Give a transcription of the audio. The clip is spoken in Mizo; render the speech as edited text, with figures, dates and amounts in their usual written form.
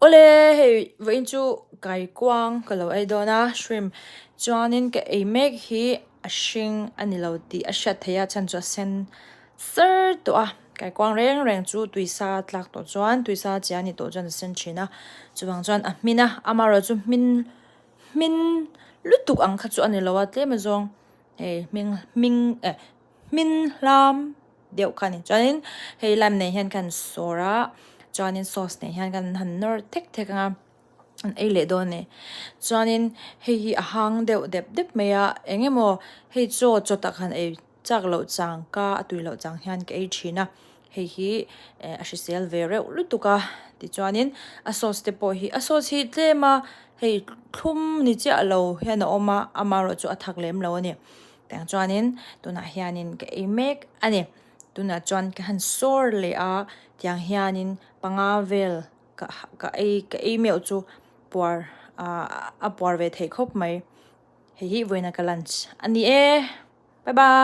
Awle hei vawiin chu kaikuang ka lo ei dawn a shrimp chuanin ka ei mek hi a hring a ni lo tih a hriat theih a chhan chu a sen sar tawh a kaikuang reng reng chu tuisa tlak tawh chuan tuisa chi a nih tawh chuan a sen thin a chuvang chuan a hmin a amaherawhchu hmin hmin lutuk ang kha chu a ni lo a tlem azawng hei hming hming eh hmin hlam. deuh kha a ni chuanin hei lime nen hian khan sawr a chuanin sauce nen hian kan han nawr thek thek ang a an ei leh dawn a ni chuanin hei hi a hang deuh dep dep mai a eng emaw hei chaw chaw tak han ei chak loh chang ka a tui loh chang hian ka ei thin a hei hi eh a hrisel ve reuh lutuk a tichuanin a sauce te pawh hi a sauce hi tlem a hei thlum ni chiah lo hian a awm a amaherawhchu a thak lem lo a ni. Tiang chuanin tunah hianin ka ei mek a ni. Tunah chuan ka han sawr leh a, tiang hianin panga vel ka ka ei ka ei meuh chu puar ah a puar ve theih khawp mai. Hei hi vawiina ka lunch a ni e. Bye bye.